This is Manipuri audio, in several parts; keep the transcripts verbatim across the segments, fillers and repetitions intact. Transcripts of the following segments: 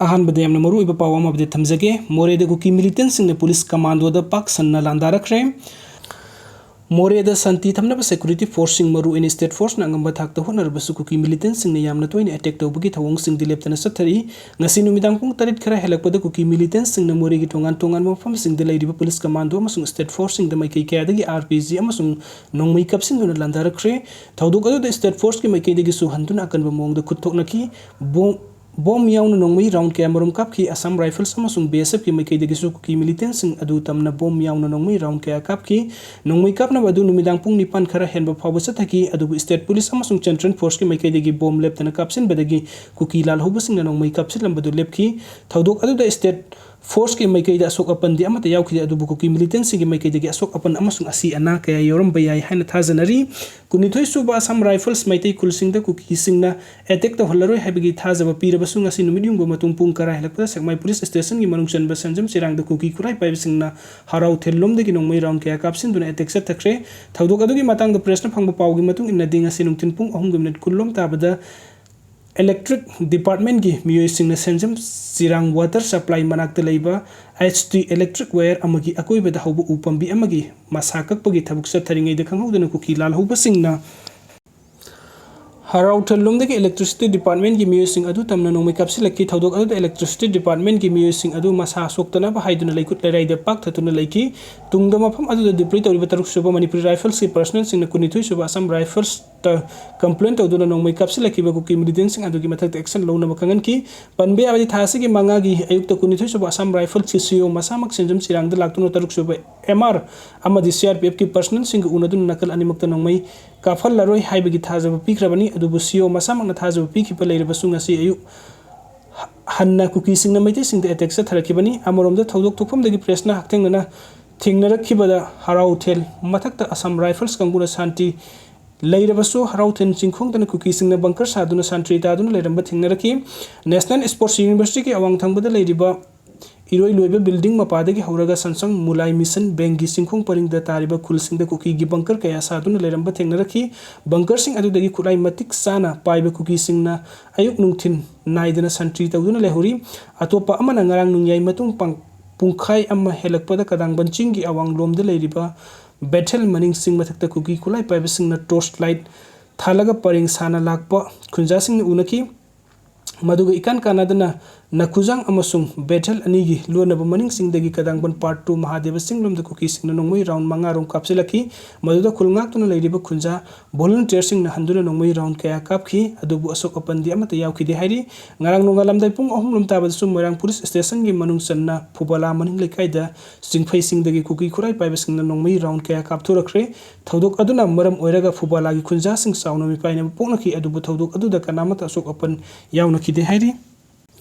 ꯑꯍꯥꯟꯕꯗ ꯌꯥꯝꯅ ꯃꯔꯨꯑꯣꯏꯕ ꯄꯥꯎ ꯑꯃ ꯑꯞꯗꯦꯠ ꯊꯝꯖꯒꯦ꯫ ꯃꯣꯔꯦꯗ ꯀꯨꯀꯤ ꯃꯤꯂꯤꯇꯦꯟꯁꯤꯡꯅ ꯄꯨꯂꯤꯁ ꯀꯃꯥꯟꯗꯣꯗ ꯄꯥꯛ ꯁꯟꯅ ꯂꯥꯟꯗꯥꯔꯛꯈ꯭ꯔꯦ꯫ ꯃꯣꯔꯦꯗ ꯁꯥꯟꯇꯤ ꯊꯝꯅꯕ ꯁꯦꯀ꯭ꯌꯨꯔꯤꯇꯤ ꯐꯣꯔꯁꯁꯤꯡ, ꯃꯔꯨ ꯑꯣꯏꯅ ꯁ꯭ꯇꯦꯠ ꯐꯣꯔꯁꯅ ꯑꯉꯝꯕ ꯊꯥꯛꯇ ꯍꯣꯠꯅꯔꯕꯁꯨ, ꯀꯨꯀꯤ ꯃꯤꯂꯤꯇꯦꯟꯁꯤꯡꯅ ꯌꯥꯝꯅ ꯇꯣꯏꯅ ꯑꯦꯇꯦꯛ ꯇꯧꯕꯒꯤ ꯊꯧꯑꯣꯡꯁꯤꯡꯗꯤ ꯂꯦꯞꯇꯅ ꯆꯠꯊꯔꯤ꯫ ꯉꯁꯤ ꯅꯨꯃꯤꯗꯥꯡ ꯄꯨꯡ ꯇꯔꯦꯠ ꯈꯔ ꯍꯦꯜꯂꯛꯄꯗ ꯀꯨꯀꯤ ꯃꯤꯂꯤꯇꯦꯟꯁꯤꯡꯅ ꯃꯣꯔꯦꯒꯤ ꯇꯣꯉꯥꯟ ꯇꯣꯉꯥꯟꯕ ꯃꯐꯝꯁꯤꯡꯗ ꯂꯩꯔꯤꯕ ꯄꯨꯂꯤꯁ ꯀꯃꯥꯟꯗꯣ ꯑꯃꯁꯨꯡ ꯁ꯭ꯇꯦꯠ ꯐꯣꯔꯁꯁꯤꯡꯗ ꯃꯥꯏꯀꯩ ꯀꯌꯥꯗꯒꯤ ꯑꯥꯔ ꯄꯤ ꯖꯤ ꯑꯃꯁꯨꯡ ꯅꯣꯡꯃꯩ ꯀꯥꯞꯁꯤꯟꯗꯨꯅ ꯂꯥꯟꯗꯥꯔꯛꯈ꯭ꯔꯦ꯫ ꯊꯧꯗꯣꯛ ꯑꯗꯨꯗ ꯁ꯭ꯇꯦꯠ ꯐꯣꯔꯁꯀꯤ ꯃꯥꯏꯀꯩꯗꯒꯤꯁꯨ ꯍꯟꯗꯨꯅ ꯑꯀꯟꯕ ꯃꯑꯣꯡꯗ ꯈꯨꯠ ꯊꯣꯛꯅꯈꯤ꯫ ꯕꯣꯝ ꯕꯣꯝ ꯌꯥꯎꯅ ꯅꯣꯡꯃꯩ ꯔꯥꯎꯟ ꯀꯌꯥꯃꯔꯨꯝ ꯀꯥꯞꯈꯤ꯫ ꯑꯁꯥꯝ ꯔꯥꯏꯐꯜꯁ ꯑꯃꯁꯨꯡ ꯕꯤ ꯑꯦꯁ ꯑꯦꯐꯀꯤ ꯃꯥꯏꯀꯩꯗꯒꯤꯁꯨ ꯀꯨꯀꯤ ꯃꯤꯂꯤꯇꯦꯟꯁꯤꯡ ꯑꯗꯨ ꯇꯝꯅ ꯕꯣꯝ ꯌꯥꯎꯅ ꯅꯣꯡꯃꯩ ꯔꯥꯎꯟ ꯀꯌꯥ ꯀꯥꯞꯈꯤ꯫ ꯅꯣꯡꯃꯩ ꯀꯥꯞꯅꯕ ꯑꯗꯨ ꯅꯨꯃꯤꯗꯥꯡ ꯄꯨꯡ ꯅꯤꯄꯥꯟ ꯈꯔ ꯍꯦꯟꯕ ꯐꯥꯎꯕ ꯆꯠꯊꯈꯤ, ꯑꯗꯨꯕꯨ ꯁ꯭ꯇꯦꯠ ꯄꯨꯂꯤꯁ ꯑꯃꯁꯨꯡ ꯁꯦꯟꯇ꯭ꯔꯦꯜ ꯐꯣꯔꯁꯀꯤ ꯃꯥꯏꯀꯩꯗꯒꯤ ꯕꯣꯝ ꯂꯦꯞꯇꯅ ꯀꯥꯞꯁꯤꯟꯕꯗꯒꯤ ꯀꯨꯀꯤ ꯂꯥꯜꯍꯧꯕꯁꯤꯡꯅ ꯅꯣꯡꯃꯩ ꯀꯥꯞꯁꯤꯜꯂꯝꯕꯗꯨ ꯂꯦꯞꯈꯤ꯫ ꯊꯧꯗꯣꯛ ꯑꯗꯨꯗ ꯁ꯭ꯇꯦꯠ ꯐꯣꯔꯁꯀꯤ ꯃꯥꯏꯀꯩꯗ ꯑꯁꯣꯛ ꯑꯄꯟꯗꯤ ꯑꯃꯠꯇ ꯌꯥꯎꯈꯤꯗꯦ, ꯑꯗꯨꯕꯨ ꯀꯨꯀꯤ ꯃꯤꯂꯤꯇꯦꯟꯁꯤꯡꯒꯤ ꯃꯥꯏꯀꯩꯗꯒꯤ ꯑꯁꯣꯛ ꯑꯄꯟ ꯑꯃꯁꯨꯡ ꯑꯁꯤ ꯑꯅꯥ ꯀꯌꯥ ꯌꯥꯎꯔꯝꯕ ꯌꯥꯏ ꯍꯥꯏꯅ ꯊꯥꯖꯅꯔꯤ꯫ ꯀꯨꯟꯅꯤꯊꯣꯏ ꯁꯨꯕ ꯑꯁꯥꯝ ꯔꯥꯏꯐꯜꯁ ꯃꯩꯇꯩ ꯈꯨꯜꯁꯤꯡꯗ ꯀꯨꯀꯤꯁꯤꯡꯅ ꯑꯦꯇꯦꯛ ꯇꯧꯍꯜꯂꯔꯣꯏ ꯍꯥꯏꯕꯒꯤ ꯊꯥꯖꯕ ꯄꯤꯔꯕꯁꯨ, ꯉꯁꯤ ꯅꯨꯃꯤꯠ ꯌꯨꯡꯕ ꯃꯇꯨꯡ ꯄꯨꯡ ꯈꯔ ꯍꯦꯜꯂꯛꯄꯗ ꯁꯦꯛꯃꯥꯏ ꯄꯨꯂꯤꯁ ꯁ꯭ꯇꯦꯁꯟꯒꯤ ꯃꯅꯨꯡ ꯆꯟꯕ ꯁꯦꯟꯖꯝ ꯆꯤꯔꯥꯡꯗ ꯀꯨꯀꯤ ꯈꯨꯠꯂꯥꯏ ꯄꯥꯏꯕꯁꯤꯡꯅ ꯍꯔꯥꯎ ꯊꯦꯜꯂꯣꯝꯗꯒꯤ ꯅꯣꯡꯃꯩ ꯔꯥꯎꯟ ꯀꯌꯥ ꯀꯥꯞꯁꯤꯟꯗꯨꯅ ꯑꯦꯇꯦꯛ ꯆꯠꯊꯈ꯭ꯔꯦ꯫ ꯊꯧꯗꯣꯛ ꯑꯗꯨꯒꯤ ꯃꯇꯥꯡꯗ ꯄ꯭ꯔꯦꯁꯅ ꯐꯪꯕ ꯄꯥꯎꯒꯤ ꯃꯇꯨꯡ ꯏꯟꯅꯗꯤ, ꯉꯁꯤ ꯅꯨꯡꯊꯤꯜ ꯄꯨꯡ ꯑꯍꯨꯝꯒ ꯃꯤꯅꯤꯠ ꯀꯨꯟꯂꯣꯝ ꯇꯥꯕꯗ ꯏꯂꯦꯛꯇ꯭ꯔꯤꯛ ꯗꯤꯄꯥꯔꯠꯃꯦꯟꯒꯤ ꯃꯤꯑꯣꯏꯁꯤꯡꯅ ꯁꯦꯟꯖꯝ ꯆꯤꯔꯥꯡ ꯋꯥꯇꯔ ꯁꯄ꯭ꯂꯥꯏ ꯃꯅꯥꯛꯇ ꯂꯩꯕ ꯑꯩꯆ ꯇꯤ ꯏꯂꯦꯛꯇ꯭ꯔꯤꯛ ꯋꯥꯌꯔ ꯑꯃꯒꯤ ꯑꯀꯣꯏꯕꯗ ꯍꯧꯕ ꯎ ꯄꯥꯝꯕꯤ ꯑꯃꯒꯤ ꯃꯁꯥ ꯀꯛꯄꯒꯤ ꯊꯕꯛ ꯆꯠꯊꯔꯤꯉꯩꯗ ꯈꯪꯍꯧꯗꯅ ꯀꯨꯀꯤ ꯂꯥꯜꯍꯧꯕꯁꯤꯡꯅ ꯍꯔꯥꯎꯊꯦꯜꯂꯣꯝꯗꯒꯤ ꯏꯂꯦꯛꯇ꯭ꯔꯤꯁꯤꯇꯤ ꯗꯤꯄꯥꯔꯠꯃꯦꯟꯒꯤ ꯃꯤꯑꯣꯏꯁꯤꯡ ꯑꯗꯨ ꯇꯝꯅ ꯅꯣꯡꯃꯩ ꯀꯥꯞꯁꯤꯜꯂꯛꯈꯤ꯫ ꯊꯧꯗꯣꯛ ꯑꯗꯨꯗ ꯏꯂꯦꯛꯇ꯭ꯔꯤꯁꯤꯇꯤ ꯗꯤꯄꯥꯔꯠꯃꯦꯟꯒꯤ ꯃꯤꯑꯣꯏꯁꯤꯡ ꯑꯗꯨ ꯃꯁꯥ ꯁꯣꯛꯇꯅꯕ ꯍꯥꯏꯗꯨꯅ ꯂꯩꯈꯨꯠ ꯂꯩꯔꯥꯏꯗ ꯄꯥꯛꯊꯗꯨꯅ ꯂꯩꯈꯤ꯫ ꯇꯨꯡꯗ ꯃꯐꯝ ꯑꯗꯨꯗ ꯗꯤꯄ꯭ꯂꯣꯏ ꯇꯧꯔꯤꯕ ꯇꯔꯨꯛ ꯁꯨꯕ ꯃꯅꯤꯄꯨꯔꯤ ꯔꯥꯏꯐꯜꯁꯀꯤ ꯄꯔꯁꯅꯦꯜꯁꯤꯡꯅ ꯀꯨꯟꯅꯤꯊꯣꯏ ꯁꯨꯕ ꯑꯁꯥꯝ ꯔꯥꯏꯐꯜꯁꯇ ꯀꯝꯄ꯭ꯂꯦꯟ ꯇꯧꯗꯨꯅ ꯅꯣꯡꯃꯩ ꯀꯥꯞꯁꯤꯜꯂꯛꯈꯤꯕ ꯀꯨꯀꯤ ꯃꯤꯂꯤꯇꯦꯟꯁꯤꯡ ꯑꯗꯨꯒꯤ ꯃꯊꯛꯇ ꯑꯦꯛꯁꯟ ꯂꯧꯅꯕ ꯈꯪꯍꯟꯈꯤ꯫ ꯄꯟꯕ ꯌꯥꯕꯗꯤ, ꯊꯥ ꯑꯁꯤꯒꯤ ꯃꯉꯥꯒꯤ ꯑꯌꯨꯛꯇ ꯀꯨꯟꯅꯤꯊꯣꯏ ꯁꯨꯕ ꯑꯁꯥꯝ ꯔꯥꯏꯐꯜꯁꯀꯤ ꯁꯤ ꯏ ꯑꯣ ꯃꯁꯥꯃꯛ ꯁꯦꯟꯖꯝ ꯆꯤꯔꯥꯡꯗ ꯂꯥꯛꯇꯨꯅ ꯇꯔꯨꯛ ꯁꯨꯕ ꯑꯦꯝ ꯑꯥꯔ ꯑꯃꯗꯤ ꯁꯤ ꯑꯥꯔ ꯄꯤ ꯑꯦꯐꯀꯤ ꯄꯔꯁꯅꯦꯜꯁꯤꯡꯒ ꯎꯅꯗꯨꯅ ꯅꯥꯀꯜ ꯑꯅꯤꯃꯛꯇ ꯅꯣꯡꯃꯩ ꯀꯥꯞꯍꯜꯂꯔꯣꯏ ꯍꯥꯏꯕꯒꯤ ꯊꯥꯖꯕ ꯄꯤꯈ꯭ꯔꯕꯅꯤ꯫ ꯑꯗꯨꯕꯨ ꯁꯤ ꯏ ꯑꯣ ꯃꯁꯥꯃꯛꯅ ꯊꯥꯖꯕ ꯄꯤꯈꯤꯕ ꯂꯩꯔꯕꯁꯨ, ꯉꯁꯤ ꯑꯌꯨꯛ ꯍꯟꯅ ꯀꯨꯀꯤꯁꯤꯡꯅ ꯃꯩꯇꯩꯁꯤꯡꯗ ꯑꯦꯇꯦꯛ ꯆꯠꯊꯔꯛꯈꯤꯕꯅꯤ꯫ ꯑꯃꯔꯣꯝꯗ, ꯊꯧꯗꯣꯛ ꯊꯣꯛꯐꯝꯗꯒꯤ ꯄ꯭ꯔꯦꯁꯅ ꯍꯛꯊꯦꯡꯅꯅ ꯊꯦꯡꯅꯔꯛꯈꯤꯕꯗ ꯍꯔꯥꯎꯊꯦꯜ ꯃꯊꯛꯇ ꯑꯁꯥꯝ ꯔꯥꯏꯐꯜꯁ ꯀꯥꯡꯕꯨꯅ ꯁꯥꯟꯇꯤ ꯂꯩꯔꯕꯁꯨ, ꯍꯔꯥꯎꯊꯦꯜ ꯆꯤꯡꯈꯣꯡꯗꯅ ꯀꯨꯀꯤꯁꯤꯡꯅ ꯕꯪꯀꯔ ꯁꯥꯗꯨꯅ ꯁꯥꯟꯇ꯭ꯔꯤ ꯇꯥꯗꯨꯅ ꯂꯩꯔꯝꯕ ꯊꯦꯡꯅꯔꯛꯈꯤ꯫ ꯅꯦꯁꯅꯦꯜ ꯁ꯭ꯄꯣꯔꯠꯁ ꯌꯨꯅꯤꯚꯔꯁꯤꯇꯤꯒꯤ ꯑꯋꯥꯡ ꯊꯪꯕꯗ ꯂꯩꯔꯤꯕ ꯏꯔꯣꯏ ꯂꯣꯏꯕ building ꯃꯄꯥꯗꯒꯤ ꯍꯧꯔꯒ ꯁꯟꯁꯪ ꯃꯨꯂꯥꯏ ꯃꯤꯁꯟ ꯕꯦꯡꯒꯤ ꯆꯤꯡꯈꯣꯡ ꯄꯔꯤꯡꯗ ꯇꯥꯔꯤꯕ ꯈꯨꯜꯁꯤꯡꯗ ꯀꯨꯀꯤꯒꯤ bunker ꯀꯌꯥ ꯁꯥꯗꯨꯅ ꯂꯩꯔꯝꯕ ꯊꯦꯡꯅꯔꯛꯈꯤ꯫ Bunkerꯁꯤꯡ ꯑꯗꯨꯗꯒꯤ ꯈꯨꯠꯂꯥꯏ ꯃꯇꯤꯛ ꯆꯥꯅ ꯄꯥꯏꯕ ꯀꯨꯀꯤꯁꯤꯡꯅ ꯑꯌꯨꯛ ꯅꯨꯡꯊꯤꯜ ꯅꯥꯏꯗꯅ ꯁꯟꯇ꯭ꯔꯤ ꯇꯧꯗꯨꯅ ꯂꯩꯍꯧꯔꯤ꯫ ꯑꯇꯣꯞꯄ ꯑꯃꯅ ꯉꯔꯥꯡ ꯅꯨꯡꯌꯥꯏ ꯃꯇꯨꯡ ꯄꯥꯡ-, ꯄꯨꯡꯈꯥꯏ ꯑꯃ ꯍꯦꯜꯂꯛꯄꯗ ꯀꯗꯥꯡꯕꯟ ꯆꯤꯡꯒꯤ ꯑꯋꯥꯡꯂꯣꯝꯗ ꯂꯩꯔꯤꯕ ꯕꯦꯊꯦꯜ ꯃꯅꯤꯡ ꯆꯤꯡ ꯃꯊꯛꯇ ꯀꯨꯀꯤ ꯈꯨꯠꯂꯥꯏ ꯄꯥꯏꯕꯁꯤꯡꯅ torch light ꯊꯥꯜꯂꯒ ꯄꯔꯦꯡ ꯁꯥꯅ ꯂꯥꯛꯄ ꯈꯨꯟꯖꯥꯁꯤꯡꯅ ꯎꯅꯈꯤ꯫ ꯃꯗꯨꯒ ꯏꯀꯥꯟ ꯀꯥꯟꯅꯗꯅ ꯅꯈꯨꯖꯥꯡ ꯑꯃꯁꯨꯡ ꯕꯦꯊꯦꯜ ꯑꯅꯤꯒꯤ ꯂꯣꯟꯅꯕ ꯃꯅꯤꯡꯁꯤꯡꯗꯒꯤ ꯀꯗꯥꯡꯕꯟ part two ꯃꯍꯥꯗꯦꯕ ꯆꯤꯡꯂꯣꯝꯗ ꯀꯨꯀꯤꯁꯤꯡꯅ ꯅꯣꯡꯃꯩ round ꯃꯉꯥ ꯔꯣꯝ ꯀꯥꯞꯁꯤꯜꯂꯛꯈꯤ꯫ ꯃꯗꯨꯗ ꯈꯨꯜ ꯉꯥꯛꯇꯨꯅ ꯂꯩꯔꯤꯕ ꯈꯨꯟꯖꯥ volunteerꯁꯤꯡꯅ ꯍꯟꯗꯨꯅ ꯅꯣꯡꯃꯩ round ꯀꯌꯥ ꯀꯥꯞꯈꯤ꯫ ꯑꯗꯨꯕꯨ ꯑꯁꯣꯛ ꯑꯄꯟꯗꯤ ꯑꯃꯠꯇ ꯌꯥꯎꯈꯤꯗꯦ ꯍꯥꯏꯔꯤ꯫ ꯉꯔꯥꯡ ꯅꯣꯡꯉꯥꯜꯂꯝꯗꯥꯏ ꯄꯨꯡ ꯑꯍꯨꯝ ꯂꯣꯝ ꯇꯥꯕꯗꯁꯨ ꯃꯣꯏꯔꯥꯡ police stationꯒꯤ ꯃꯅꯨꯡ ꯆꯟꯅ ꯐꯨꯕꯂꯥ ꯃꯅꯤꯡ ꯂꯩꯀꯥꯏꯗ ꯆꯤꯡꯐꯩꯁꯤꯡꯗꯒꯤ ꯀꯨꯀꯤ ꯈꯨꯠꯂꯥꯏ ꯄꯥꯏꯕꯁꯤꯡꯅ ꯅꯣꯡꯃꯩ round ꯀꯌꯥ ꯀꯥꯞꯊꯣꯔꯛꯈ꯭ꯔꯦ꯫ ꯊꯧꯗꯣꯛ ꯑꯗꯨꯅ ꯃꯔꯝ ꯑꯣꯏꯔꯒ ꯐꯨꯕꯂꯥꯒꯤ ꯈꯨꯟꯖꯥꯁꯤꯡ ꯆꯥꯎꯅ ꯃꯤꯄꯥꯏꯅꯕ ꯄꯣꯛꯅꯈꯤ, ꯑꯗꯨꯕꯨ ꯊꯧꯗꯣꯛ ꯑꯗꯨꯗ ꯀꯅꯥꯃꯠꯇ ꯑꯁꯣꯛ ꯑꯄꯟ ꯌꯥꯎꯅꯈꯤꯗꯦ ꯍꯥꯏꯔꯤ꯫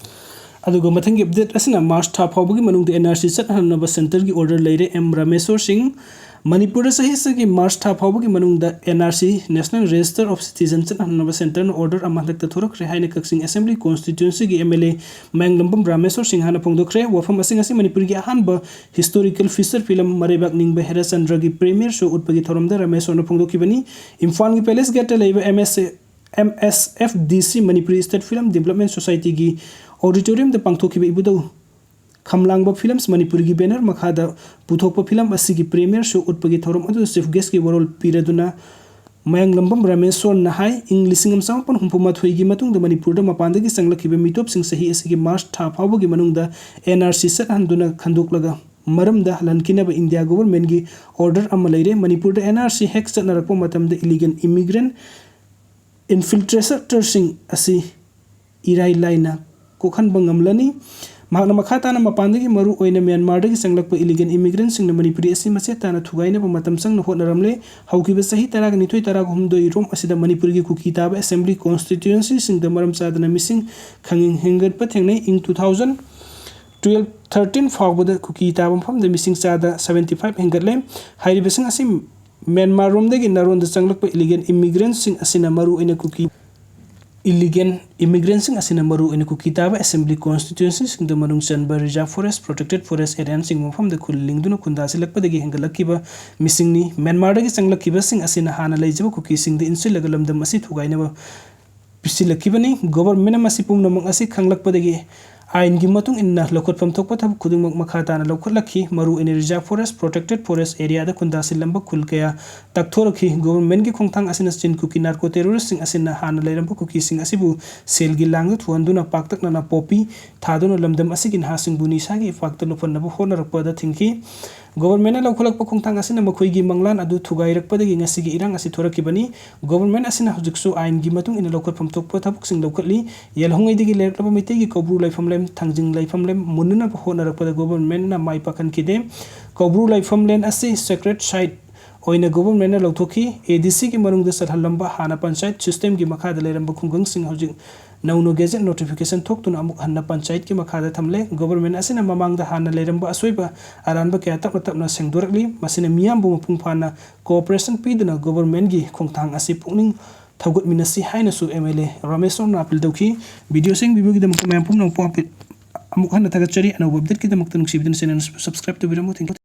ꯑꯗꯨꯒ ꯃꯊꯪꯒꯤ update ꯑꯁꯤꯅ March ꯊꯥ ꯐꯥꯎꯕꯒꯤ ꯃꯅꯨꯡꯗ NRC ꯆꯠꯍꯟꯅꯕ centreꯒꯤ order ꯂꯩꯔꯦ꯫ ꯑꯦꯝ ꯔꯥꯃꯦꯁꯣꯔ ꯁꯤꯡ꯫ ꯃꯅꯤꯄꯨꯔꯗ ꯆꯍꯤ ꯑꯁꯤꯒꯤ March ꯊꯥ ꯐꯥꯎꯕꯒꯤ ꯃꯅꯨꯡꯗ NRC, National Register of Citizen, ꯆꯠꯍꯟꯅꯕ centreꯅ order ꯑꯃ ꯍꯟꯗꯛꯇ ꯊꯣꯔꯛꯈ꯭ꯔꯦ ꯍꯥꯏꯅ ꯀꯛꯆꯤꯡ Assembly constituencyꯒꯤ MLA ꯃꯌꯥꯡꯂꯝꯕꯝ ꯔꯥꯃꯦꯁꯣꯔ ꯁꯤꯡꯍꯅ ꯐꯣꯡꯗꯣꯛꯈ꯭ꯔꯦ꯫ ꯋꯥꯐꯝ ꯑꯁꯤꯡ ꯑꯁꯤ ꯃꯅꯤꯄꯨꯔꯒꯤ ꯑꯍꯥꯟꯕ historical feature film ꯃꯔꯩꯕꯥꯛ ꯅꯤꯡꯕ ꯍꯦꯔꯥꯆꯟꯗ꯭ꯔꯒꯤ premiere show ꯎꯠꯄꯒꯤ ꯊꯧꯔꯝꯗ ꯔꯥꯃꯦꯁꯣꯔꯅ ꯐꯣꯡꯗꯣꯛꯈꯤꯕꯅꯤ꯫ ꯏꯝꯐꯥꯜꯒꯤ Palace Gateꯇ ꯂꯩꯕ MS MSFDC, Manipuri State Film Development Societyꯒꯤ auditoriumꯗ ꯄꯥꯡꯊꯣꯛꯈꯤꯕ ꯏꯕꯨꯙꯧ ꯈꯝꯂꯥꯡꯕ Films ꯃꯅꯤꯄꯨꯔꯒꯤ banner ꯃꯈꯥꯗ ꯄꯨꯊꯣꯛꯄ film ꯑꯁꯤꯒꯤ premiere show ꯎꯠꯄꯒꯤ ꯊꯧꯔꯝ ꯑꯗꯨꯗ chief guestꯀꯤ ꯋꯥꯔꯣꯜ ꯄꯤꯔꯗꯨꯅ ꯃꯌꯥꯡꯂꯝꯕꯝ ꯔꯥꯃꯦꯁꯣꯔꯅ ꯍꯥꯏ, ꯏꯪ ꯂꯤꯁꯤꯡ ꯑꯃ ꯆꯃꯥꯄꯟ ꯍꯨꯝꯐꯨ ꯃꯥꯊꯣꯏꯒꯤ ꯃꯇꯨꯡꯗ ꯃꯅꯤꯄꯨꯔꯗ ꯃꯄꯥꯟꯗꯒꯤ ꯆꯪꯂꯛꯈꯤꯕ ꯃꯤꯇꯣꯞꯁꯤꯡ ꯆꯍꯤ ꯑꯁꯤꯒꯤ March ꯊꯥ ꯐꯥꯎꯕꯒꯤ ꯃꯅꯨꯡꯗ NRC ꯆꯠꯍꯟꯗꯨꯅ ꯈꯟꯗꯣꯛꯂꯒ ꯃꯔꯝꯗ ꯍꯜꯍꯟꯈꯤꯅꯕ India governmentꯀꯤ order ꯑꯃ ꯂꯩꯔꯦ꯫ ꯃꯅꯤꯄꯨꯔꯗ NRC ꯍꯦꯛ ꯆꯠꯅꯔꯛꯄ ꯃꯇꯝꯗ illegal immigrant infiltrators ꯑꯁꯤ ꯏꯔꯥꯏ ꯂꯥꯏꯅ ꯀꯣꯛꯍꯟꯕ ꯉꯝꯂꯅꯤ꯫ ꯃꯍꯥꯛꯅ ꯃꯈꯥ ꯇꯥꯅ ꯃꯄꯥꯟꯗꯒꯤ, ꯃꯔꯨ ꯑꯣꯏꯅ ꯃ꯭ꯌꯥꯟꯃꯥꯔꯗꯒꯤ ꯆꯪꯂꯛꯄ illegal immigrantꯁꯤꯡꯅ ꯃꯅꯤꯄꯨꯔꯤ ꯑꯁꯤ ꯃꯆꯦꯠ ꯇꯥꯅ ꯊꯨꯒꯥꯏꯅꯕ ꯃꯇꯝ ꯆꯪꯅ ꯍꯣꯠꯅꯔꯝꯂꯦ꯫ ꯍꯧꯈꯤꯕ ꯆꯍꯤ ꯇꯔꯥꯅꯤꯊꯣꯏ ꯇꯔꯥꯍꯨꯝꯗꯣꯏ ꯔꯣꯝ ꯑꯁꯤꯗ ꯃꯅꯤꯄꯨꯔꯒꯤ ꯀꯨꯀꯤ ꯇꯥꯕ Assembly constituencyꯁꯤꯡꯗ ꯃꯔꯝ ꯆꯥꯗꯅ ꯃꯤꯁꯤꯡ ꯈꯪꯍꯦꯟ ꯍꯦꯟꯒꯠꯄ ꯊꯦꯡꯅꯩ꯫ ꯏꯪ two thousand twelve thirteen ꯐꯥꯎꯕꯗ ꯀꯨꯀꯤ ꯇꯥꯕ ꯃꯐꯝꯗ ꯃꯤꯁꯤꯡ ꯆꯥꯗ seventy five ꯍꯦꯟꯒꯠꯂꯦ꯫ ꯍꯥꯏꯔꯤꯕꯁꯤꯡ ꯑꯁꯤ ꯃ꯭ꯌꯥꯟꯃꯥꯔ ꯔꯣꯝꯗꯒꯤ ꯅꯥꯔꯣꯟꯗ ꯆꯪꯂꯛꯄ illegal immigrantꯁꯤꯡ ꯑꯁꯤꯅ ꯃꯔꯨ ꯑꯣꯏꯅ ꯀꯨꯀꯤ Illegal immigrantꯁꯤꯡ ꯑꯁꯤꯅ ꯃꯔꯨ ꯑꯣꯏꯅ ꯀꯨꯀꯤ ꯇꯥꯕ assembly constituencyꯁꯤꯡꯗ ꯃꯅꯨꯡ ꯆꯟꯕ reserve forest, protected forest areaꯅꯆꯤꯡꯕ ꯃꯐꯝꯗ ꯈꯨꯜ ꯂꯤꯡꯗꯨꯅ ꯈꯨꯟꯗꯥꯁꯤꯜꯂꯛꯄꯗꯒꯤ ꯍꯦꯟꯒꯠꯂꯛꯈꯤꯕ ꯃꯤꯁꯤꯡꯅꯤ꯫ ꯃ꯭ꯌꯥꯟꯃꯥꯔꯗꯒꯤ ꯆꯪꯂꯛꯈꯤꯕꯁꯤꯡ ꯑꯁꯤꯅ ꯍꯥꯟꯅ ꯂꯩꯖꯕ ꯀꯨꯀꯤꯁꯤꯡꯗ ꯏꯟꯁꯤꯜꯂꯒ ꯂꯝꯗꯝ ꯑꯁꯤ ꯊꯨꯒꯥꯏꯅꯕ ꯄꯤꯁꯤꯜꯂꯛꯈꯤꯕꯅꯤ꯫ Governmentꯅ ꯃꯁꯤ ꯄꯨꯝꯅꯃꯛ ꯑꯁꯤ ꯈꯪꯂꯛꯄꯗꯒꯤ ꯑꯥꯏꯟꯒꯤ ꯃꯇꯨꯡ ꯏꯟꯅ ꯂꯧꯈꯠꯐꯝ ꯊꯣꯛꯄ ꯊꯕꯛ ꯈꯨꯗꯤꯡꯃꯛ ꯃꯈꯥ ꯇꯥꯅ ꯂꯧꯈꯠꯂꯛꯈꯤ꯫ ꯃꯔꯨ ꯑꯣꯏꯅ reserve forest, protected forest areaꯗ ꯈꯨꯟꯗꯥꯁꯤꯜꯂꯝꯕ ꯈꯨꯜ ꯀꯌꯥ ꯇꯛꯊꯣꯔꯛꯈꯤ꯫ Governmentꯀꯤ ꯈꯣꯡꯊꯥꯡ ꯑꯁꯤꯅ ꯆꯤꯟ ꯀꯨꯀꯤ narco terroristꯁꯤꯡ ꯑꯁꯤꯅ ꯍꯥꯟꯅ ꯂꯩꯔꯝꯕ ꯀꯨꯀꯤꯁꯤꯡ ꯑꯁꯤꯕꯨ ꯁꯦꯜꯒꯤ ꯂꯥꯡꯗ ꯊꯨꯍꯟꯗꯨꯅ ꯄꯥꯛꯇꯛꯅꯅ poppy ꯊꯥꯗꯨꯅ ꯂꯝꯗꯝ ꯑꯁꯤꯒꯤ ꯅꯍꯥꯁꯤꯡꯕꯨ ꯅꯤꯁꯥꯒꯤ ꯏꯄꯥꯛꯇ ꯂꯨꯞꯍꯟꯅꯕ ꯍꯣꯠꯅꯔꯛꯄꯗ ꯊꯤꯡꯈꯤ꯫ Governmentꯅ ꯂꯧꯈꯠꯂꯛꯄ ꯈꯣꯡꯊꯥꯡ ꯑꯁꯤꯅ ꯃꯈꯣꯏꯒꯤ ꯃꯪꯂꯥꯟ ꯑꯗꯨ ꯊꯨꯒꯥꯏꯔꯛꯄꯗꯒꯤ ꯉꯁꯤꯒꯤ ꯏꯔꯥꯡ ꯑꯁꯤ ꯊꯣꯔꯛꯈꯤꯕꯅꯤ꯫ Government ꯑꯁꯤꯅ ꯍꯧꯖꯤꯛꯁꯨ ꯑꯥꯏꯟꯒꯤ ꯃꯇꯨꯡ ꯏꯟꯅ ꯂꯧꯈꯠꯐꯝ ꯊꯣꯛꯄ ꯊꯕꯛꯁꯤꯡ ꯂꯧꯈꯠꯂꯤ꯫ ꯌꯦꯜꯍꯧꯉꯩꯗꯒꯤ ꯂꯩꯔꯛꯂꯕ ꯃꯩꯇꯩꯒꯤ ꯀꯧꯕ꯭ꯔꯨ ꯂꯥꯏꯐꯝꯂꯦꯟ, ꯊꯥꯡꯖꯤꯡ ꯂꯥꯏꯐꯝꯂꯦꯟ ꯃꯨꯟꯅꯅꯕ ꯍꯣꯠꯅꯔꯛꯄꯗ governmentꯅ ꯃꯥꯏ ꯄꯥꯛꯍꯟꯈꯤꯗꯦ꯫ ꯀꯧꯕ꯭ꯔꯨ ꯂꯥꯏꯐꯝꯂꯦꯟ ꯑꯁꯤ sacred site ꯑꯣꯏꯅ governmentꯅ ꯂꯧꯊꯣꯛꯈꯤ꯫ ADCꯒꯤ ꯃꯅꯨꯡꯗ ꯆꯜꯍꯜꯂꯝꯕ ꯍꯥꯟꯅ ꯄꯟꯆꯥꯌꯠ systemꯒꯤ ꯃꯈꯥꯗ ꯂꯩꯔꯝꯕ ꯈꯨꯡꯒꯪꯁꯤꯡ ꯍꯧꯖꯤꯛ ꯅꯧꯅ gazette notification ꯊꯣꯛꯇꯨꯅ ꯑꯃꯨꯛ ꯍꯟꯅ ꯄꯟꯆꯥꯌꯠꯀꯤ ꯃꯈꯥꯗ ꯊꯝꯂꯦ꯫ Government ꯑꯁꯤꯅ ꯃꯃꯥꯡꯗ ꯍꯥꯟꯅ ꯂꯩꯔꯝꯕ ꯑꯁꯣꯏꯕ ꯑꯔꯥꯟꯕ ꯀꯌꯥ ꯇꯞꯅ ꯇꯞꯅ ꯁꯦꯡꯗꯣꯔꯛꯂꯤ꯫ ꯃꯁꯤꯅ ꯃꯤꯌꯥꯝꯕꯨ ꯃꯄꯨꯡ ꯐꯥꯅ cooperation ꯄꯤꯗꯨꯅ governmentꯀꯤ ꯈꯣꯡꯊꯥꯡ ꯑꯁꯤ ꯄꯨꯛꯅꯤꯡ ꯊꯧꯒꯠꯃꯤꯟꯅꯁꯤ ꯍꯥꯏꯅꯁꯨ MLA ꯔꯥꯃꯦꯁꯣꯔꯅ appeal ꯇꯧꯈꯤ꯫ Video ꯌꯦꯡꯕꯤꯕꯒꯤꯗꯃꯛꯇ ꯃꯌꯥꯝ ꯄꯨꯝꯅꯃꯛꯄꯨ ꯑꯃꯨꯛ ꯍꯟꯅ ꯊꯥꯒꯠꯆꯔꯤ꯫ ꯑꯅꯧꯕ updateꯀꯤꯗꯃꯛꯇ ꯅꯨꯡꯁꯤꯕꯤꯗꯨꯅ channel ꯑꯁꯤꯕꯨ subscribe ꯇꯧꯕꯤꯔꯝꯃꯨ꯫ Thank you꯫